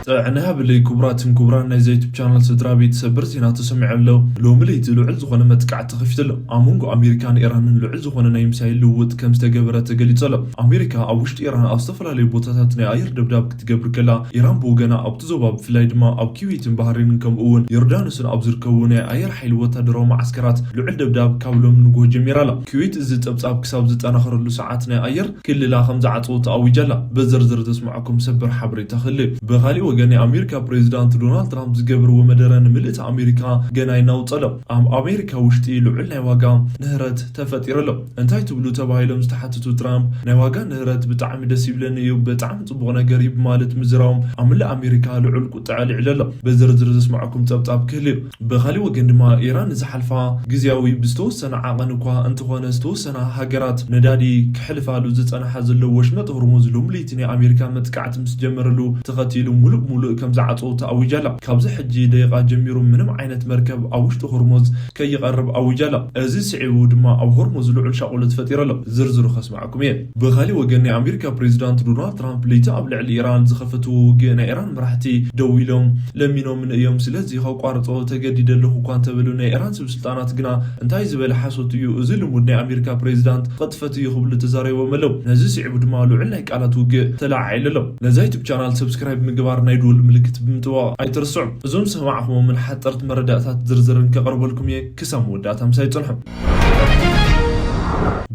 ጥዕና ያብለይ ክቡራትን ክቡራን ናይዚ ዩቱብ ቻናል ስድራ ቤት፣ ሰበር ዜና ተሰሚዑ ኣሎ። ሎሚ ለይቲ ልዑል ዝኾነ መጥቃዕቲ ተኸፊቱ ኣሎ። ኣብ መንጎ ኣሜሪካን ኢራንን ልዑል ዝኾነ ናይ ሚሳይል ልውውጥ ከም ዝተገበረ ተገሊጹ ኣሎ። ኣሜሪካ ኣብ ውሽጢ ኢራን ኣብ ዝተፈላለዩ ቦታታት ናይ ኣየር ደብዳብ ክትገብር ከላ፣ ኢራን ብወገና ኣብቲ ዞባ ብፍላይ ድማ ኣብ ኩዌትን ባህሬንን ከምኡ እውን ዮርዳኖስን ኣብ ዝርከቡ ናይ ኣየር ሓይሊ ወታደራዊ መዓስከራት ልዑል ደብዳብ ካብ ሎሚ ንግሆ ጀሚራ ኣላ። ኩዌት እዚ ጸብጻብ ክሳብ ዝጠናኸረሉ ሰዓት ናይ ኣየር ክልላ ከም ዝዓጸወት ኣዊጃ ኣላ። ብዝርዝር ዘስምዓኩም ሰበር ሓበሬታ ክህሉ እዩ። ብኻሊእ ወገን ናይ ኣሜሪካ ፕሬዚዳንት ዶናልድ ትራምፕ ዝገብርዎ መደረ ንምልእቲ ኣሜሪካ ገና ይናውጸ ኣሎ። ኣብ ኣሜሪካ ውሽጢ ልዑል ናይ ዋጋ ንህረት ተፈጢሩ ኣሎ። እንታይ ትብሉ ተባሂሎም ዝተሓተቱ ትራምፕ ናይ ዋጋ ንህረት ብጣዕሚ ደስ ይብለኒ እዩ፣ ብጣዕሚ ጽቡቕ ነገር እዩ ብማለት ምዝራቦም ኣብ መላእ ኣሜሪካ ልዑል ቁጥዐ ኣልዒሉ ኣሎ። ብዝርዝር ዘስምዓኩም ጸብጻብ ክህሉ እዩ። ብኻሊእ ወገን ድማ ኢራን ንዝሓልፋ ግዝያዊ ብዝተወሰነ ዓቐን እኳ እንተኾነ ዝተወሰና ሃገራት ነዳዲ ክሕልፋሉ ዝጸንሓ ዘለዉ ወሽመጥ ሆርሙዝ ሎሚ ለይቲ ናይ ኣሜሪካ መጥቃዕቲ ምስ ጀመረሉ ተኸቲሉ ሙሉእ ብሙሉእ ከም ዝዓጸወ ኣዊጃ ኣላ። ካብዚ ሕጂ ደቂቓ ጀሚሩ ምንም ዓይነት መርከብ ኣብ ውሽጢ ሆርሙዝ ከይቐርብ ኣዊጃ ኣላ። እዚ ስዒቡ ድማ ኣብ ሆርሙዝ ልዑል ሻቕሎት ፈጢሩ ኣሎ። ዝርዝሩ ከስምዓኩም እየ። ብኻሊእ ወገን ናይ ኣሜሪካ ፕሬዚዳንት ዶናልድ ትራምፕ ለይቲ ኣብ ልዕሊ ኢራን ዝኸፈትዎ ውግእ ናይ ኢራን መራሕቲ ደው ኢሎም ለሚኖምን እዮም፣ ስለዚ ከቋርጾ ተገዲደ ኣለኹ እኳ እንተበሉ ናይ ኢራን ሰብ ስልጣናት ግና እንታይ ዝበለ ሓሶት እዩ፣ እዚ ልሙድ ናይ ኣሜሪካ ፕሬዚዳንት ቅጥፈት እዩ ክብሉ ተዛሪቦም ኣለዉ። ነዚ ስዒቡ ድማ ልዑል ናይ ቃላት ውግእ ተለዓዒሉ ኣሎ። ነዛ ዩቱብ ቻናል ሰብስክራይብ ምግባር ናይ ደወል ምልክት ብምጥዋቕ ኣይትርስዑ። እዞም ዝሰማዕኹሞምን ሓጠርት መረዳእታት ዝርዝርን ከቕርበልኩም እየ። ክሳብ መወዳእታ ምሳይ ጽንሑ።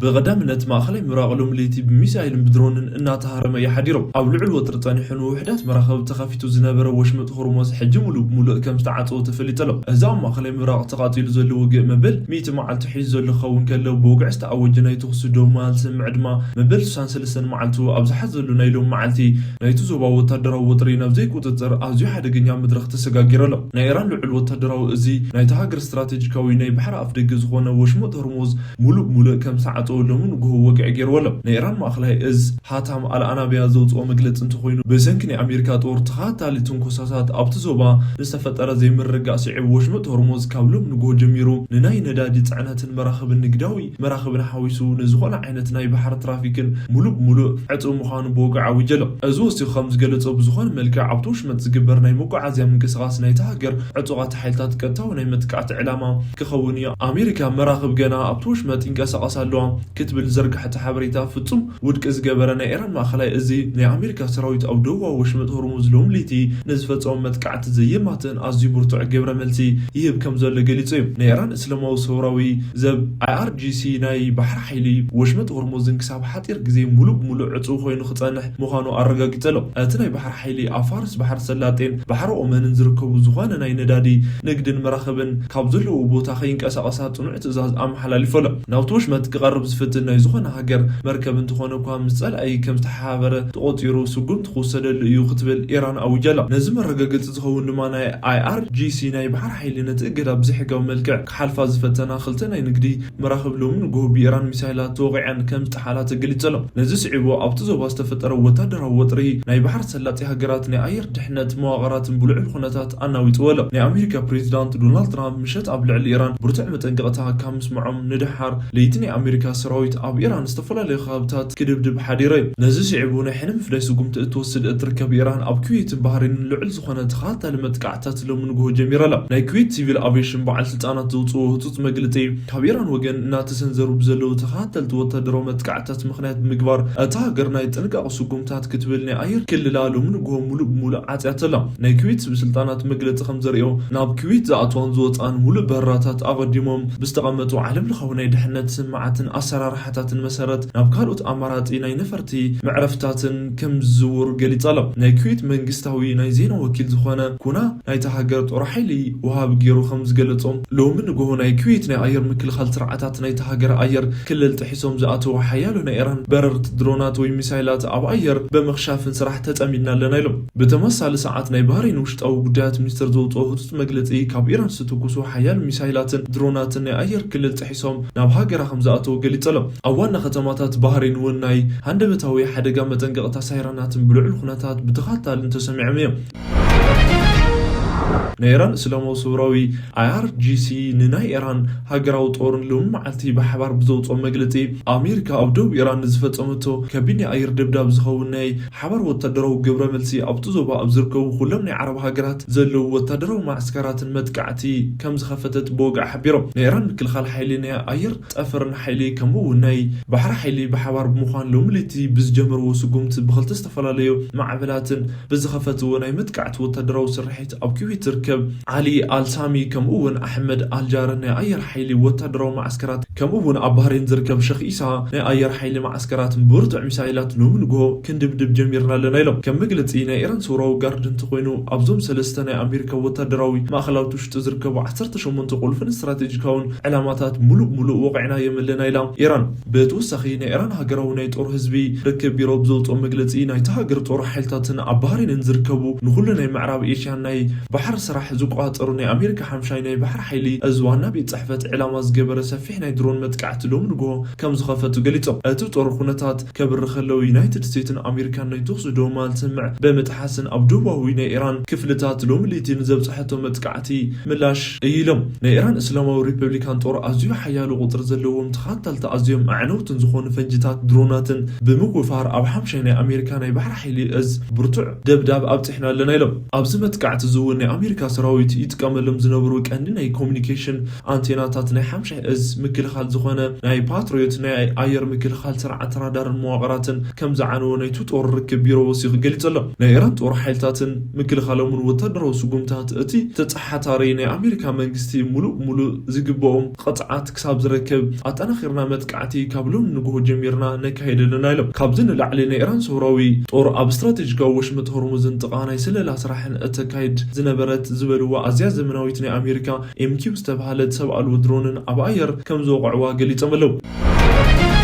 ብቐዳምነት ማእኸላይ ምብራቕ ሎሚ ለይቲ ብሚሳይልን ብድሮንን እናተሃረመ እዩ ሓዲሩ። ኣብ ልዑል ወጥሪ ጸኒሑ ንውሑዳት መራኸብ ተኸፊቱ ዝነበረ ወሽመጥ ሆርሙዝ ሕጂ ሙሉእ ብሙሉእ ከም ዝተዓጸወ ተፈሊጡ ኣሎ። እዚ ኣብ ማእኸላይ ምብራቕ ተቓጺሉ ዘሎ ውግእ መበል ሚእቲ መዓልቱ ሒዙ ዘሎ ክኸውን ከሎ፣ ብወግዒ ዝተኣወጀ ናይ ተኹሲ ደው ምባል ስምምዕ ድማ መበል ስሳን ሰለስተን መዓልቱ ኣብ ዝሓዘሉ ናይ ሎሚ መዓልቲ ናይቲ ዞባ ወታደራዊ ወጥሪ ናብ ዘይቁጽጽር ኣዝዩ ሓደገኛ መድረኽ ተሰጋጊሩ ኣሎ። ናይ ኢራን ልዑል ወታደራዊ እዚ ናይታ ሃገር ስትራቴጂካዊ ናይ ባሕሪ ኣፍደገ ዝኾነ ወሽመጥ ሆርሙዝ ሙሉእ ብሙሉእ ከም ዝተዓጸወ ሎሚ ንግሆ ወግዒ ገይርዎ ኣሎ። ናይ ኢራን ማእኸላይ እዝ ሃታም ኣልኣናብያ ዘውፅኦ መግለፂ እንተኾይኑ፣ ብሰንኪ ናይ ኣሜሪካ ጦር ተኸታታሊ ትንኮሳታት ኣብቲ ዞባ ንዝተፈጠረ ዘይምርግጋእ ስዒቡ ወሽመጥ ሆርሙዝ ካብ ሎሚ ንግሆ ጀሚሩ ንናይ ነዳዲ ፅዕነትን መራኽብን ንግዳዊ መራኽብን ሓዊሱ ንዝኾነ ዓይነት ናይ ባሕሪ ትራፊክን ሙሉእ ብሙሉእ ዕፁው ምዃኑ ብወግዒ ኣዊጀ ኣሎ። እዚ ወሲኹ ከም ዝገለጾ፣ ብዝኾነ መልክዕ ኣብቲ ወሽመጥ ዝግበር ናይ መጓዓዝያ ምንቅስቓስ ናይታ ሃገር ዕጡቓት ሓይልታት ቀጥታዊ ናይ መጥቃዕቲ ዕላማ ክኸውን እዩ። ኣሜሪካ መራኽብ ገና ኣብቲ ወሽመጥ ይንቀሳቐሳ ኣለዋ ክትብል ዝዘርግሐቶ ሓበሬታ ፍጹም ውድቂ ዝገበረ ናይ ኢራን ማእኸላይ እዚ፣ ናይ ኣሜሪካ ሰራዊት ኣብ ደቡባዊ ወሽመጥ ሆርሙዝ ሎሚ ለይቲ ንዝፈጸሞ መጥቃዕቲ ዘየማትእን ኣዝዩ ብርቱዕ ግብረ መልሲ ይህብ ከም ዘሎ ገሊጹ እዩ። ናይ ኢራን እስላማዊ ሰውራዊ ዘብ፣ ኣይኣርጂሲ፣ ናይ ባሕሪ ሓይሊ ወሽመጥ ሆርሙዝን ክሳብ ሓጺር ግዜ ሙሉእ ብሙሉእ ዕጹው ኮይኑ ክጸንሕ ምዃኑ ኣረጋጊጹ ኣሎ። እቲ ናይ ባሕሪ ሓይሊ ኣብ ፋርስ ባሕሪ ሰላጤን ባሕሪ ኦመንን ዝርከቡ ዝኾነ ናይ ነዳዲ ንግድን መራኽብን ካብ ዘለዎ ቦታ ከይንቀሳቐሳ ጽኑዕ ትእዛዝ ኣመሓላሊፉ ኣሎ። ናብቲ ወሽመጥ ክቐርብ ዝፍትን ናይ ዝኾነ ሃገር መርከብ እንተኾነ እኳ ምስ ጸላኢ ከም ዝተሓባበረ ተቖጺሩ ስጉምቲ ክውሰደሉ እዩ ክትብል ኢራን ኣዊጃ ኣላ። ነዚ መረጋገጺ ዝኸውን ድማ ናይ ኣይኣርጂሲ ናይ ባሕሪ ሓይሊ ነቲ እገዳ ብዘይሕጋዊ መልክዕ ክሓልፋ ዝፈተና ክልተ ናይ ንግዲ መራኽብ ሎሚ ንግሆ ብኢራን ሚሳይላት ተወቒዐን ከም ዝጠሓላ ተገሊጹ ኣሎ። ነዚ ስዒቡ ኣብቲ ዞባ ዝተፈጠረ ወታደራዊ ወጥሪ ናይ ባሕሪ ሰላጢ ሃገራት ናይ ኣየር ድሕነት መዋቕራትን ብልዑል ኩነታት ኣናዊጽዎ ኣሎ። ናይ ኣሜሪካ ፕሬዚዳንት ዶናልድ ትራምፕ ምሸት ኣብ ልዕሊ ኢራን ብርቱዕ መጠንቀቕታ ካብ ምስምዖም ንደሓር ለይቲ ናይ ኣሜሪካ ሰራዊት ኣብ ኢራን ዝተፈላለዩ ከባብታት ክድብድብ ሓዲሩ እዩ። ነዚ ስዒቡ ናይ ሕነ ምፍዳይ ስጉምቲ እትወስድ እትርከብ ኢራን ኣብ ኩዌትን ባህሬንን ልዑል ዝኾነ ተኸታታሊ መጥቃዕትታት ሎሚ ንግሆ ጀሚራ ኣላ። ናይ ኩዌት ሲቪል ኣቪዬሽን በዓል ስልጣናት ዘውፅኦ ህፁፅ መግለፂ ካብ ኢራን ወገን እናተሰንዘሩ ብዘለዉ ተኸታተልቲ ወታደራዊ መጥቃዕትታት ምኽንያት ብምግባር እታ ሃገር ናይ ጥንቃቐ ስጉምታት ክትብል ናይ ኣየር ክልላ ሎሚ ንግሆ ሙሉእ ብሙሉእ ዓፅያቶ ኣላ። ናይ ኩዌት ስልጣናት መግለፂ ከም ዘርእዮ ናብ ኩዌት ዝኣትዋን ዝወፃን ሙሉእ በረራታት ኣቐዲሞም ብዝተቐመጡ ዓለም ለኻዊ ናይ ድሕነት ስምምዓትን ኣሰራርሓታትን መሰረት ናብ ካልኦት ኣማራፂ ናይ ነፈርቲ መዕረፍታትን ከም ዝዝውር ገሊፃ ኣላ። ናይ ኩዌት መንግስታዊ ናይ ዜና ወኪል ዝኾነ ኩና ናይታ ሃገር ጦር ሓይሊ ወሃቢ ገይሩ ከም ዝገለጾም ሎሚ ንግሆ ናይ ኩዌት ናይ ኣየር ምክልኻል ስርዓታት ናይታ ሃገር ኣየር ክልል ጥሒሶም ዝኣተዉ ሓያሎ ናይ ኢራን በረርቲ ድሮናት ወይ ሚሳይላት ኣብ ኣየር ብምኽሻፍን ስራሕ ተጸሚድና ኣለና ኢሎም። ብተመሳሳሊ ሰዓት ናይ ባህሬን ውሽጣዊ ጉዳያት ሚኒስትር ዘውፅኦ ህጹጽ መግለጺ ካብ ኢራን ዝተተኩሱ ሓያሎ ሚሳይላትን ድሮናትን ናይ ኣየር ክልል ጥሒሶም ናብ ሃገራ ከም ዝኣተዉ ገሊጹ ኣሎ። ኣብ ዋና ከተማታት ባህሬን እውን ናይ ሃንደበታዊ ሓደጋ መጠንቀቕታ ሳይረናትን ብልዑል ኩነታት ብተኸታታሊ እንተሰሚዖም እዮም። ናይ ኢራን እስላማዊ ሰውራዊ፣ ኣይኣርጂሲ፣ ንናይ ኢራን ሃገራዊ ጦርን ሎሚ መዓልቲ ብሓባር ብዘውፅኦ መግለፂ፣ ኣሜሪካ ኣብ ደቡብ ኢራን ንዝፈፀመቶ ከቢድ ናይ ኣየር ደብዳብ ዝኸውን ናይ ሓባር ወታደራዊ ግብረ መልሲ ኣብቲ ዞባ ኣብ ዝርከቡ ኩሎም ናይ ዓረብ ሃገራት ዘለዉ ወታደራዊ ማዕስከራትን መጥቃዕቲ ከም ዝኸፈተት ብወግዒ ሓቢሮም። ናይ ኢራን ምክልኻል ሓይሊ ናይ ኣየር፣ ጠፈርን ሓይሊ ከምኡ እውን ናይ ባሕሪ ሓይሊ ብሓባር ብምዃን ሎሚ ለይቲ ብዝጀመርዎ ስጉምቲ ብክልተ ዝተፈላለዩ ማዕበላትን ብዝኸፈትዎ ናይ መጥቃዕቲ ወታደራዊ ስርሒት ኣብ ኩዌት ዝርከብ ዓሊ ኣልሳሚ ከምኡ እውን ኣሕመድ ኣልጃርን ናይ ኣየር ሓይሊ ወታደራዊ ማዕስከራት ከምኡ እውን ኣብ ባህሬን ዝርከብ ሸኽ ኢሳ ናይ ኣየር ሓይሊ ማዕስከራት ብብርቱዕ ሚሳይላት ሎሚ ንግሆ ክንድብድብ ጀሚርና ኣለና ኢሎም። ከም መግለፂ ናይ ኢራን ሰውራዊ ጋርድ እንተኮይኑ ኣብዞም ሰለስተ ናይ ኣሜሪካ ወታደራዊ ማእኸላት ውሽጢ ዝርከቡ ዓሰርተ ሸሞንተ ቁልፍን ስትራቴጂካውን ዕላማታት ሙሉእ ብሙሉእ ወቒዕናዮም ኣለና ኢላ ኢራን። ብተወሳኺ ናይ ኢራን ሃገራዊ ናይ ጦር ህዝቢ ርክብ ቢሮ ብዘውፅኦ መግለፂ ናይቲ ሃገር ጦር ሓይልታትን ኣብ ባህሬንን ዝርከቡ ንኩሉ ናይ ምዕራብ ኤሽያን ናይ ባሕሪ ስራሕ ዝቆፃፀሩ ናይ ኣሜሪካ ሓምሻይ ናይ ባሕሪ ሓይሊ እዚ ዋና ቤት ፅሕፈት ዕላማ ዝገበረ ሰፊሕ ናይ ድሮን መጥቃዕቲ ሎሚ ንግሆ ከም ዝኸፈቱ ገሊፆም። እቲ ጦር ኩነታት ከብርህ ከሎ ዩናይትድ ስቴትስን ኣሜሪካን ናይ ተኹሲ ደው ምባል ስምምዕ ብምጥሓስን ኣብ ደቡባዊ ናይ ኢራን ክፍልታት ሎሚ ለይቲ ንዘብፅሐቶ መጥቃዕቲ ምላሽ እዩ ኢሎም። ናይ ኢራን እስላማዊ ሪፐብሊካን ጦር ኣዝዩ ሓያሎ ቁፅሪ ዘለዎም ተኸታተልቲ ኣዝዮም ኣዕነውትን ዝኾኑ ፈንጅታት ድሮናትን ብምውፋር ኣብ ሓምሻይ ናይ ኣሜሪካ ናይ ባሕሪ ሓይሊ እዚ ብርቱዕ ደብዳብ ኣብፂሕና ኣለና ኢሎም። ኣብዚ መጥቃዕቲ እዚ እውን ናይ ኣሜሪካ ሰራዊት ይጥቀመሎም ዝነበሩ ቀንዲ ናይ ኮሚኒኬሽን ኣንቴናታት ናይ ሓምሻይ እዚ ምክልኻል ዝኾነ ናይ ፓትሪዮት ናይ ኣየር ምክልኻል ስርዓት ራዳርን መዋቕራትን ከም ዝዓነወ ናይቲ ጦር ርክብ ቢሮ ወሲኹ ገሊጹ ኣሎ። ናይ ኢራን ጦር ሓይልታትን ምክልኻሎምን ወታደራዊ ስጉምታት እቲ ተጸሓታሪ ናይ ኣሜሪካ መንግስቲ ሙሉእ ሙሉእ ዝግብኦም ቅጽዓት ክሳብ ዝረክብ ኣጠናኺርና መጥቃዕቲ ካብ ሎሚ ንግሆ ጀሚርና ነካይድ ኣለና ኢሎም። ካብዚ ንላዕሊ ናይ ኢራን ሰውራዊ ጦር ኣብ ስትራቴጂካዊ ወሽመጥ ሆርሙዝን ጥቓ ናይ ስለላ ስራሕን እተካይድ ዝነበረት ዝበልዋ ኣዝያ ዘመናዊት ናይ ኣሜሪካ ኤምኪው ዝተባህለት ሰብ ኣልቦ ድሮንን ኣብ ኣየር ከም ዝወቕዕዋ ገሊጾም ኣለዉ።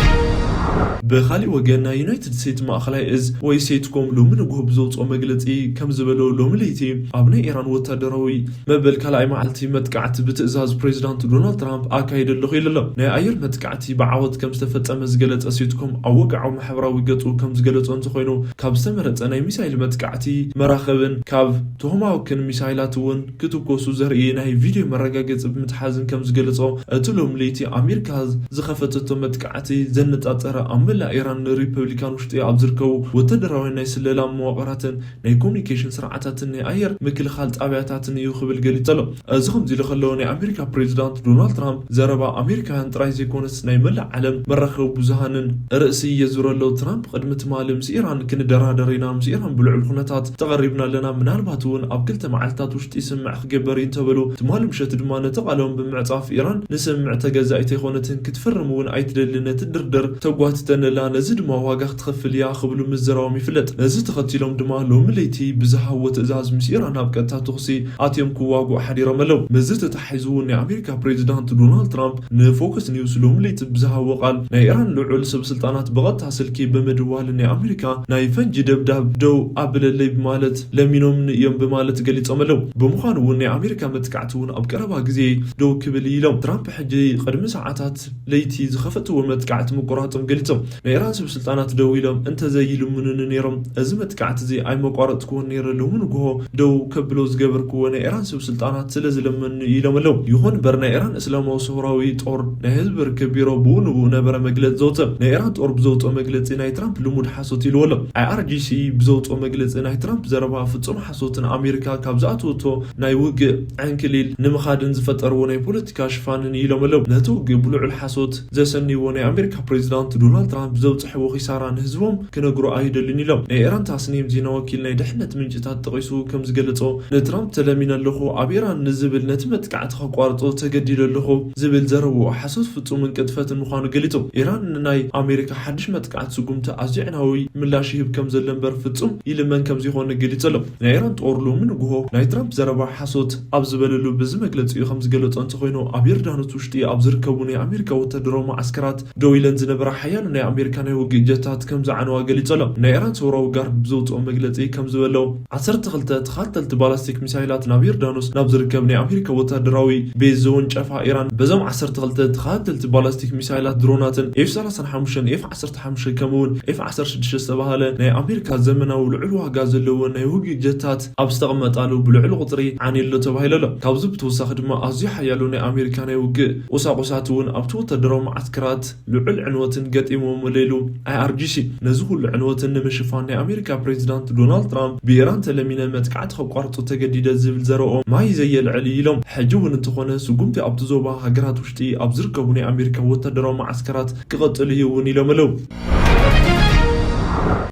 ብኻሊእ ወገን ናይ ዩናይትድ ስቴትስ ማእኸላይ እዝ ወይ ሴትኮም ሎሚ ንግሆ ብዘውፅኦ መግለፂ ከም ዝበሎ ሎሚ ለይቲ ኣብ ናይ ኢራን ወታደራዊ መበል ካልኣይ መዓልቲ መጥቃዕቲ ብትእዛዝ ፕሬዚዳንት ዶናልድ ትራምፕ ኣካይደ ኣለኹ ኢሉ ኣሎ። ናይ ኣየር መጥቃዕቲ ብዓወት ከም ዝተፈጸመ ዝገለጸ ሴትኮም ኣብ ወግዓዊ ማሕበራዊ ገጹ ከም ዝገለጾ እንተኾይኑ ካብ ዝተመረጸ ናይ ሚሳይል መጥቃዕቲ መራኸብን ካብ ቶማሆክን ሚሳይላት እውን ክትኮሱ ዘርኢ ናይ ቪድዮ መረጋገጺ ብምትሓዝን ከም ዝገለጾ እቲ ሎም ለይቲ ኣሜሪካ ዝኸፈተቶ መጥቃዕቲ ዘነጻጸረ ኣብ መላእ ኢራን ሪፐብሊካን ውሽጢ ኣብ ዝርከቡ ወታደራዊ ናይ ስለላ መዋቕራትን ናይ ኮሚኒኬሽን ስርዓታትን ናይ ኣየር ምክልኻል ጣብያታትን እዩ ክብል ገሊጹ ኣሎ። እዚ ከምዚ ኢሉ ከሎ ናይ ኣሜሪካ ፕሬዚዳንት ዶናልድ ትራምፕ ዘረባ ኣሜሪካውያን ጥራይ ዘይኮነስ ናይ መላእ ዓለም መራኸቢ ብዙሃንን ርእሲ የዙረ ኣሎ። ትራምፕ ቅድሚ ትማሊ ምስ ኢራን ክንደራደር ኢና፣ ምስ ኢራን ብልዑል ኩነታት ተቐሪብና ኣለና፣ ምናልባት እውን ኣብ ክልተ መዓልታት ውሽጢ ስምምዕ ክግበር እዩ እንተበሉ ትማሊ ምሸት ድማ ነቲ ቃሎም ብምዕጻፍ ኢራን ንስምምዕ ተገዛኢት ኣይኮነትን፣ ክትፍርም እውን ኣይትደልን፣ ነቲ ድርድር ተጓትተን ኣላ፣ ነዚ ድማ ዋጋ ክትኸፍል እያ ክብሉ ምዝራቦም ይፍለጥ። ነዚ ተኸቲሎም ድማ ሎሚ ለይቲ ብዝሃብዎ ትእዛዝ ምስ ኢራን ናብ ቀጥታ ተኹሲ ኣትዮም ክዋግኡ ሓዲሮም ኣለዉ። ምስዚ ተተሓሒዙ እውን ናይ ኣሜሪካ ፕሬዚዳንት ዶናልድ ትራምፕ ንፎክስ ኒውስ ሎሚ ለይቲ ብዝሃብዎ ቃል ናይ ኢራን ልዑል ሰብ ስልጣናት ብቐጥታ ስልኪ ብምድዋል ናይ ኣሜሪካ ናይ ፈንጂ ደብዳብ ደው ኣብለለይ ብማለት ለሚኖምኒ እዮም ብማለት ገሊጾም ኣለዉ። ብምዃኑ እውን ናይ ኣሜሪካ መጥቃዕቲ እውን ኣብ ቀረባ ግዜ ደው ክብል እዩ ኢሎም። ትራምፕ ሕጂ ቅድሚ ሰዓታት ለይቲ ዝኸፈትዎ መጥቃዕቲ ምቁራጾም ገሊጾም። ናይ ኢራን ሰብ ስልጣናት ደው ኢሎም እንተዘይልምኑኒ ነይሮም እዚ መጥቃዕቲ እዚ ኣይመቋረጽክዎን ነይረ፣ ሎሚ ንግሆ ደው ከብሎ ዝገበርክዎ ናይ ኢራን ሰብ ስልጣናት ስለ ዝለመኑኒ እዩ ኢሎም ኣለዉ። ይኹን እምበር ናይ ኢራን እስላማዊ ሰውራዊ ጦር ናይ ህዝቢ ርክብ ቢሮ ብኡ ንብኡ ነበረ መግለጺ ዘውፅእ። ናይ ኢራን ጦር ብዘውፅኦ መግለጺ ናይ ትራምፕ ልሙድ ሓሶት ኢልዎ ኣሎ። ኣይኣርጂሲ ብዘውፅኦ መግለጺ ናይ ትራምፕ ዘረባ ፍጹም ሓሶትን ኣሜሪካ ካብ ዝኣተወቶ ናይ ውግእ ዕንክሊል ንምኻድን ዝፈጠርዎ ናይ ፖለቲካ ሽፋንን ኢሎም ኣለዉ። ነቲ ውግእ ብልዑል ሓሶት ዘሰንይዎ ናይ ኣሜሪካ ፕሬዚዳንት ዶናልድ ትራምፕ ዘብፅሕዎ ኪሳራ ንህዝቦም ክነግሩ ኣይደልን ኢሎም። ናይ ኢራን ታስኒም ዜና ወኪል ናይ ድሕነት ምንጭታት ጠቒሱ ከም ዝገለጾ ንትራምፕ ተለሚነ ኣለኹ፣ ኣብ ኢራን ንዝብል ነቲ መጥቃዕቲ ከቋርጾ ተገዲደ ኣለኹ ዝብል ዘረብኡ ሓሶት ፍጹምን ቅጥፈትን ምዃኑ ገሊጹ። ኢራን ንናይ ኣሜሪካ ሓድሽ መጥቃዕቲ ስጉምቲ ኣዝዩ ዕናዊ ምላሽ ይህብ ከም ዘሎ እምበር ፍጹም ይልመን ከም ዘይኮነ ገሊጹ ኣሎ። ናይ ኢራን ጦር ሎሚ ንግሆ ናይ ትራምፕ ዘረባ ሓሶት ኣብ ዝበለሉ በዚ መግለጺኡ ከም ዝገለጾ እንተኾይኑ ኣብ ዮርዳኖስ ውሽጢ ኣብ ዝርከቡ ናይ ኣሜሪካ ወታደራዊ መዓስከራት ደው ኢለን ዝነበራ ሓያሎ ናይ ናይ ኣሜሪካ ናይ ውግእ ጀታት ከም ዝዓነዋ ገሊጹ ኣሎ። ናይ ኢራን ሰውራዊ ጋርድ ብዘውፅኦ መግለፂ ከም ዝበለው ዓሰርተ ክልተ ተኻተልቲ ባላስቲክ ሚሳይላት ናብ ዮርዳኖስ ናብ ዝርከብ ናይ ኣሜሪካ ወታደራዊ ቤዝ ዘወንጨፋ ኢራን፣ በዞም ዓሰርተ ክልተ ተኻተልቲ ባላስቲክ ሚሳይላት ድሮናትን ኤፍ ሰላሳ ሓሙሽተ ኤፍ ዓሰርተ ሓሙሽተ ከምኡውን ኤፍ ዓሰርተ ሽዱሽተ ዝተባህለ ናይ ኣሜሪካ ዘመናዊ ልዑል ዋጋ ዘለዎ ናይ ውግእ ጀታት ኣብ ዝተቐመጣሉ ብልዑል ቁፅሪ ዓንዩ ኣሎ ተባሂሉ ኣሎ። ካብዚ ብተወሳኺ ድማ ኣዝዩ ሓያሎ ናይ ኣሜሪካ ናይ ውግእ ቁሳቁሳት እውን ኣብቲ ወታደራዊ መዓስከራት ልዑል ዕንወትን ገጢሞም ኢሉ ኣይ ኣር ጂ ሲ። ነዚ ኩሉ ዕንወትን ንምሽፋን ናይ ኣሜሪካ ፕሬዚዳንት ዶናልድ ትራምፕ ብኢራን ተለሚነ መጥቃዕቲ ከቋርፁ ተገዲደ ዝብል ዘረኦም ማይ ዘየልዕል እዩ ኢሎም። ሕጂ እውን እንተኾነ ስጉምቲ ኣብቲ ዞባ ሃገራት ውሽጢ ኣብ ዝርከቡ ናይ ኣሜሪካ ወታደራዊ መዓስከራት ክቐፅል እዩ እውን ኢሎም ኣለዉ።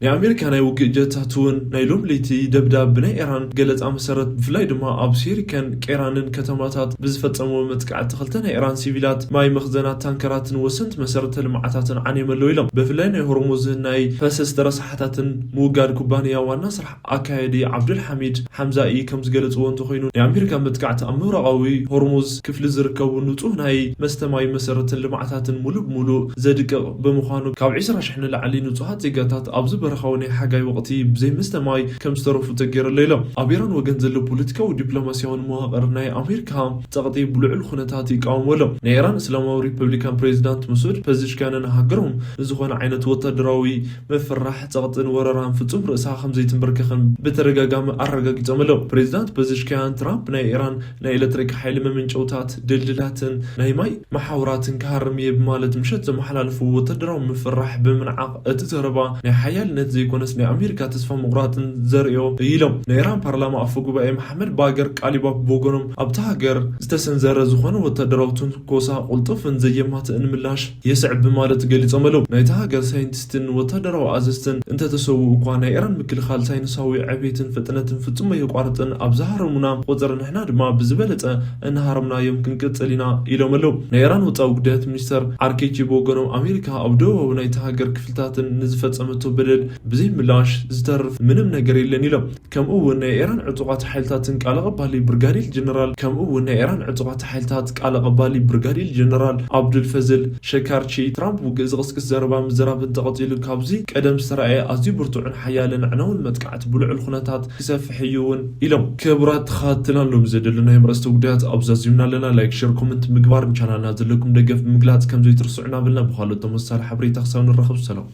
ናይ ኣሜሪካ ናይ ውግእ ጀታት እውን ናይ ሎም ለይቲ ደብዳብ ብናይ ኢራን ገለፃ መሰረት፣ ብፍላይ ድማ ኣብ ሲሪከን ቄራንን ከተማታት ብዝፈፀመዎ መጥቃዕቲ ክልተ ናይ ኢራን ሲቪላት ማይ መኽዘናት ታንከራትን ወሰንቲ መሰረተ ልምዓታትን ዓንዮም ኣለዉ ኢሎም። ብፍላይ ናይ ሆርሙዝ ናይ ፈሰስቲ ረሳሓታትን ምውጋድ ኩባንያ ዋና ስራሕ ኣካየዲ ዓብዱል ሓሚድ ሓምዛኢ ከም ዝገለፅዎ እንተኾይኑ፣ ናይ ኣሜሪካ መጥቃዕቲ ኣብ ምብራቓዊ ሆርሙዝ ክፍሊ ዝርከቡ ንፁህ ናይ መስተ ማይ መሰረትን ልምዓታትን ሙሉእ ብሙሉእ ዘድቅቕ ብምዃኑ፣ ካብ ዕስራ ሽሕ ንላዕሊ ንፁሃት ዜጋታት ኣብዚ በረኻዊ ናይ ሓጋይ ወቕቲ ብዘይ መስተ ማይ ከም ዝተረፉ ተገይሩ ኣሎ ኢሎም። ኣብ ኢራን ወገን ዘሎ ፖለቲካዊ ዲፕሎማሲያውን መዋቕር ናይ ኣሜሪካ ጸቕጢ ብልዑል ኩነታት ይቃወሞ ኣሎ። ናይ ኢራን እስላማዊ ሪፐብሊካን ፕሬዚዳንት መስዑድ ፐዚሽኪያንን ሃገሮም ንዝኾነ ዓይነት ወታደራዊ ምፍራሕ፣ ጸቕጥን ወረራን ፍጹም ርእሳ ከም ዘይትንበርከኽን ብተደጋጋሚ ኣረጋጊጾም ኣለዉ። ፕሬዚዳንት ፐዚሽኪያን ትራምፕ ናይ ኢራን ናይ ኤሌክትሪክ ሓይሊ መመንጨውታት፣ ድልድላትን ናይ ማይ መሓውራትን ክሃርም እየ ብማለት ምሸት ዘመሓላለፉ ወታደራዊ ምፍራሕ ብምንዓቕ፣ እቲ ዘረባ ናይ ሓያልነት ዘይኮነስ ናይ ኣሜሪካ ተስፋ ምቑራጽን ዘርእዮ እዩ ኢሎም። ናይ ኢራን ፓርላማ ኣፈ ጉባኤ መሓመድ ባገር ቃሊባፍ ብወገኖም፣ ኣብታ ሃገር ዝተሰንዘረ ዝኾነ ወታደራዊ ትንኮሳ ቁልጡፍን ዘየማትእን ምላሽ የስዕብ ብማለት ገሊጾም ኣለዉ። ናይታ ሃገር ሳይንቲስትን ወታደራዊ ኣዘዝትን እንተተሰውኡ እኳ፣ ናይ ኢራን ምክልኻል ሳይንሳዊ ዕቤትን ፍጥነትን ፍጹም ኣየቋርጽን። ኣብ ዝሃረሙና ቁጽሪ ንሕና ድማ ብዝበለጸ እናሃረምናዮም ክንቅጽል ኢና ኢሎም ኣለዉ። ናይ ኢራን ወጻኢ ጉዳያት ሚኒስተር ኣርኬቺ ብወገኖም፣ ኣሜሪካ ኣብ ደቡባዊ ናይታ ሃገር ክፍልታትን ንዝፈጸመቶ በደል ብዘይ ምላሽ ዝተርፍ ምንም ነገር የለን ኢሎም። ከምኡ እውን ናይ ኢራን ዕጡቓት ሓይልታትን ቃል ኣቐባሊ ብርጋዴር ጀነራል፣ ከምኡ እውን ናይ ኢራን ዕጡቓት ሓይልታት ቃል ኣቐባሊ ብርጋዴር ጀነራል ኣብዱል ፈዝል ሸካርቺ፣ ትራምፕ ውግእ ዝቕስቅስ ዘረባ ምዝራብ እንተቐጺሉ፣ ካብዚ ቀደም ዝተራእየ ኣዝዩ ብርቱዕን ሓያልን ዕነውን መጥቃዕቲ ብልዑል ኩነታት ክሰፍሕ እዩ እውን ኢሎም። ክቡራት ተኸታተልና፣ ሎሚ ዘደለናዮም ኣርእስተ ጉዳያት ኣብዚ ኣዚምና ኣለና። ላይክ፣ ሸር፣ ኮመንት ምግባር፣ ንቻናልና ዘለኩም ደገፍ ብምግላጽ ከም ዘይትርስዑ እናበልና፣ ብኻልኦት ተመሳሳሊ ሓበሬታ ክሳብ ንራኸብ ሰላም።